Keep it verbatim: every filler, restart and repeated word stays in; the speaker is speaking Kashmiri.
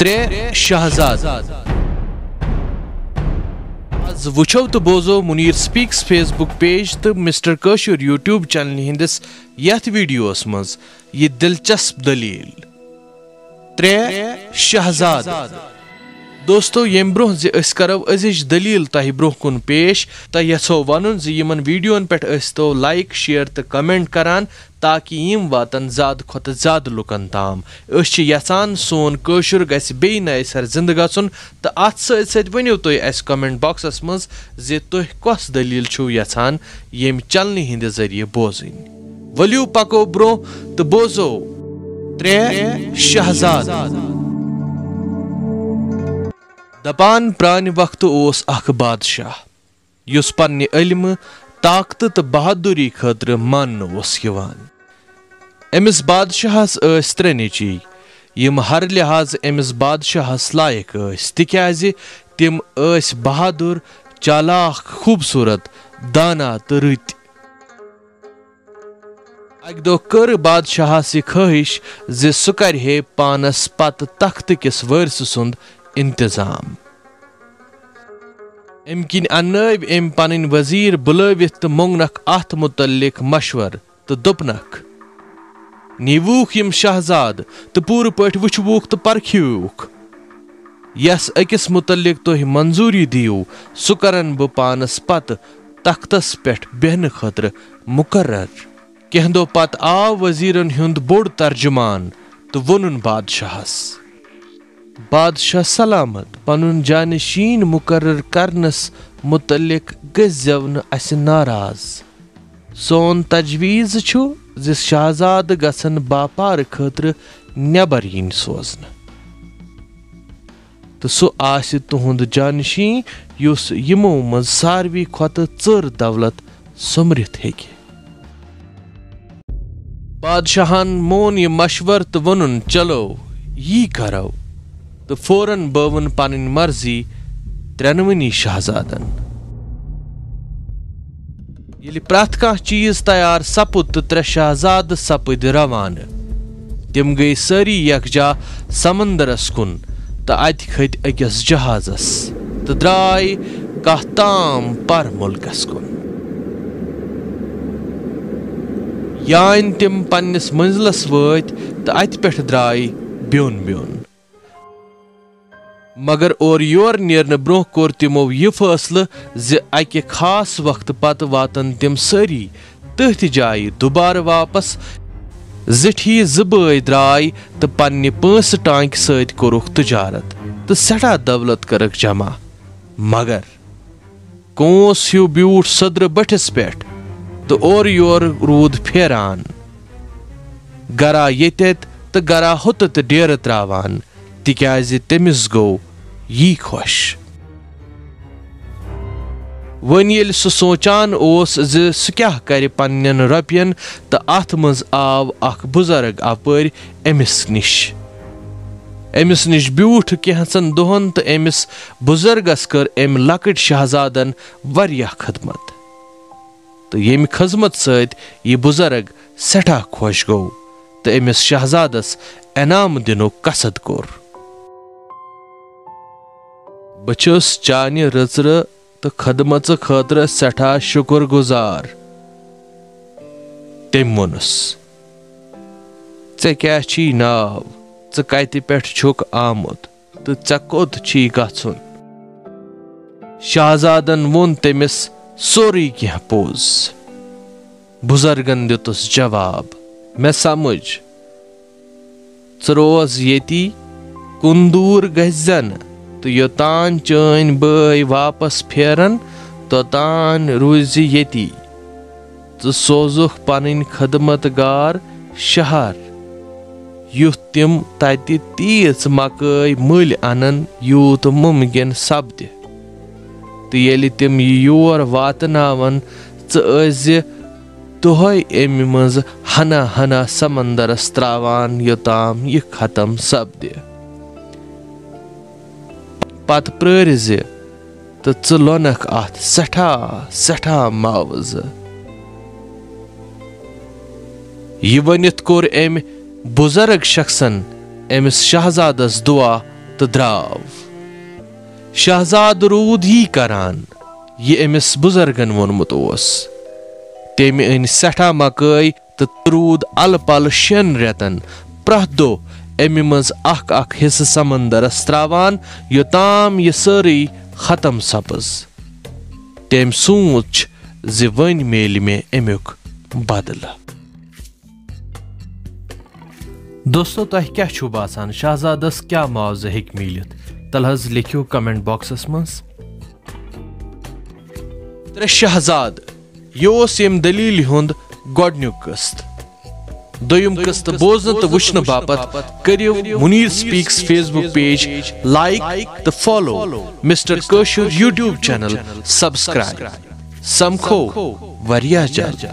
ترٛےٚ شہزاد۔ از وٕچھو تہٕ بوزو منیر سپیکس Facebook page تہٕ مسٹر کٲشُر YouTube چینلہِ ہٕنٛدِس یتھ ویڈیوس منٛز یہِ دلچسپ دٔلیٖل۔ ترٛےٚ شہزاد۔ دوستو، ییٚمہِ برٛونٛہہ زِ أسۍ کرو أزِچ دٔلیٖل تۄہہِ برٛونٛہہ کُن پیش، تۄہہِ یژھو ونُن زِ یِمن ویڈیون پٮ۪ٹھ ٲسۍ تو like، share تہٕ comment کران، تاکہ یِم واتن زیادٕ کھۄتہٕ زیادٕ لُکن تام۔ أسۍ چھِ یژھان سون کٲشُر گژھِ بیٚیہِ نَیہِ سرٕ زِندٕ گژھُن، تہٕ اتھ سۭتۍ سۭتۍ ؤنِو تُہۍ اسہِ comment boxس منٛز زِ تُہۍ کۄس دٔلیٖل چھِو یژھان ییٚمہِ چینلہِ ہٕنٛدِ ذٔریعہٕ بوزٕنۍ۔ ؤلِو پکو برٛونٛہہ تہٕ بوزو ترٛےٚ شہزاد۔ دپان پرانہِ وقتہٕ اوس اکھ بادشاہ، یُس پننہِ علمہٕ، طاقتہٕ تہٕ بہادری خٲطرٕ ماننہٕ اوس یِوان۔ أمِس بادشاہس ٲسۍ ترٛےٚ نیٚچوۍ، یِم ہر لحاظہٕ أمِس بادشاہس لایق ٲسۍ، تِکیازِ تِم ٲسۍ بہادُر، چالاک، خوٗبصوٗرت، دانا تہٕ رٕتۍ۔ اکہِ دۄہ کٔر بادشاہس یہِ خٲہِش زِ سُہ کرِہے پانس پتہٕ تختہٕ کِس وٲرثہٕ سُنٛد انتظام۔ امہِ کِنۍ اننٲوۍ أمۍ پنٕنۍ وزیر بُلٲوِتھ تہٕ مونٛگنکھ اتھ متعلق مشورٕ تہٕ دوٚپنکھ، "نیٖوُکھ یِم شہزاد تہٕ پوٗرٕ پٲٹھۍ وٕچھوُکھ تہٕ پرکھیوُکھ۔ یس أکِس متعلق تُہۍ منظوٗری دِیِو، سُہ کرن بہٕ پانس پتہٕ تختس پٮ۪ٹھ بیہنہٕ خٲطرٕ مقرر۔" کینٛہہ دۄہ پتہٕ آو وزیرن ہُنٛد بوٚڑ ترجمان تہٕ ووٚنُن بادشاہس، "بادشاہ سلامت، پنُن جانشین مقرر کرنس متعلق گٔژھزیو نہٕ اسہِ ناراض۔ سون تجویز چھُ زِ شہزادٕ گژھن باپارٕ خٲطرٕ نٮ۪بر یِنۍ سوزنہٕ، تہٕ سُہ آسہِ تُہُنٛد جانشین، یُس یِمو منٛز ساروی کھۄتہٕ ژٔر دولت سوٚمرِتھ ہیٚکہِ۔" بادشاہن مون یہِ مشورٕ تہٕ ووٚنُن، "چلو، یی کرو۔" تہٕ فوراً بٲوٕن پنٕنۍ مرضی ترٛٮ۪نوٕنی شہزادن۔ ییٚلہِ پرٛٮ۪تھ کانٛہہ چیٖز تیار سپُد تہٕ ترٛےٚ شہزادٕ سپٕدۍ روانہٕ۔ تِم گٔیہِ سٲری یکجا سمندرس کُن تہٕ اتہِ کھٔتۍ أکِس جہازس تہٕ درٛاے کتھ تام پر مُلکس کُن۔ یانۍ تِم پننِس منزلس وٲتۍ تہٕ اتہِ پٮ۪ٹھ درٛاے بیوٚن بیوٚن۔ مگر اورٕ یور نیرنہٕ برٛونٛہہ کوٚر تِمو یہِ فٲصلہٕ زِ اکہِ خاص وقتہٕ پتہٕ واتن تِم سٲری تٔتھۍ جایہِ دُبارٕ واپس۔ زِٹھی زٕ بٲے درٛاے تہٕ پننہِ پٲنٛسہٕ ٹانکہِ سۭتۍ کوٚرُکھ تجارت تہٕ سٮ۪ٹھاہ دولت کٔرٕکھ جمع۔ مگر کونٛس ہیوٗ بیوٗٹھ سٔدرٕ بٔٹھِس پٮ۪ٹھ تہٕ اورٕ یورٕ روٗد پھیران۔ گرا ییٚتٮ۪تھ تہٕ گرا ہوٚتٮ۪تھ ڈیرٕ تراوان، تِکیازِ تٔمِس گوٚو یی خۄش۔ وۄنۍ ییٚلہِ سُہ سونٛچان اوس زِ سُہ کیٛاہ کرِ پننٮ۪ن رۄپین، تہٕ اتھ منٛز آو اکھ بُزرگ اپٲرۍ أمِس نِش۔ أمِس نِش بیوٗٹھ کینٛژن دۄہن تہٕ أمِس بُزرگس کٔر أمۍ لۄکٕٹۍ شہزادن واریاہ خدمت۔ تہٕ ییٚمہِ خدمت سۭتۍ یہِ بُزرگ سٮ۪ٹھاہ خۄش گوٚو تہٕ أمِس شہزادس انعام دِنُک قصد کوٚر۔ "بہٕ چھُس چانہِ رٕژرٕ تہٕ خدمژٕ خٲطرٕ سٮ۪ٹھاہ شُکر گُزار۔" تٔمۍ ووٚنُس، "ژےٚ کیٛاہ چھی ناو؟ ژٕ کتہِ پٮ۪ٹھ چھُکھ آمُت تہٕ ژےٚ کوٚت چھی گژھُن؟" شاہزادن ووٚن تٔمِس سورُے کینٛہہ پوٚز۔ بُزرگن دِتُس جواب، "مےٚ سمجھ۔ ژٕ روز ییٚتی، کُن دوٗر گژھِ زٮ۪نہٕ، تہٕ یوٚتام چٲنۍ بٲے واپس پھیرن، توٚتام روٗزِ ییٚتی۔ ژٕ سوزُکھ پنٕنۍ خدمت گار شہر، یُتھ تِم تتہِ تیٖژ مکٲے مٔلۍ انن، یوٗت مُمکِن سپدِ۔ تہٕ ییٚلہِ تِم یہِ یور واتناون، ژٕ ٲسۍ زِ دۄہے امہِ منٛز ہنا ہنا سمندرس تراوان، یوٚتام یہِ ختم سپدِ۔ پتہٕ پرٲرۍ زِ تہٕ ژٕ لونکھ اتھ سٮ۪ٹھاہ، سٮ۪ٹھاہ معاوضہٕ۔" یہِ ؤنِتھ کوٚر أمۍ بُزرگ شخصن أمِس شہزادس دُعا تہٕ درٛاو۔ شہزادٕ روٗد یی کران، یہِ أمِس بُزرگن ووٚنمُت اوس۔ تٔمۍ أنۍ سٮ۪ٹھاہ مکٲے تہٕ روٗد الہٕ پلہٕ شٮ۪ن رٮ۪تن پرٛٮ۪تھ دۄہ اَمہِ منٛز اکھ اکھ حصہٕ سمندرس ترٛاوان، یوٚتام یہِ سٲرٕے ختم سپٕز۔ تٔمۍ سوٗنٛچ زِ وۄنۍ میلہِ مےٚ اَمیُک بدلہٕ۔ دوستو، تۄہہِ کیٛاہ چھُو باسان، شہزادس کیٛاہ معاوضہٕ ہیٚکہِ میٖلِتھ؟ تَلہٕ حظ لیکھِو comment boxس منٛز۔ ترٛےٚ شہزادٕ، یہِ اوس ییٚمہِ دٔلیٖلہِ ہُنٛد گۄڈٕنیُک قٕسط۔ دوٚیُم قٕسط بوزنہٕ تہٕ وٕچھنہٕ باپتھ کٔرِو Munir Speaks Facebook page like تہٕ follow، مسٹر کٲشُر YouTube channel subscribe۔ سمکھو واریاہ جلد۔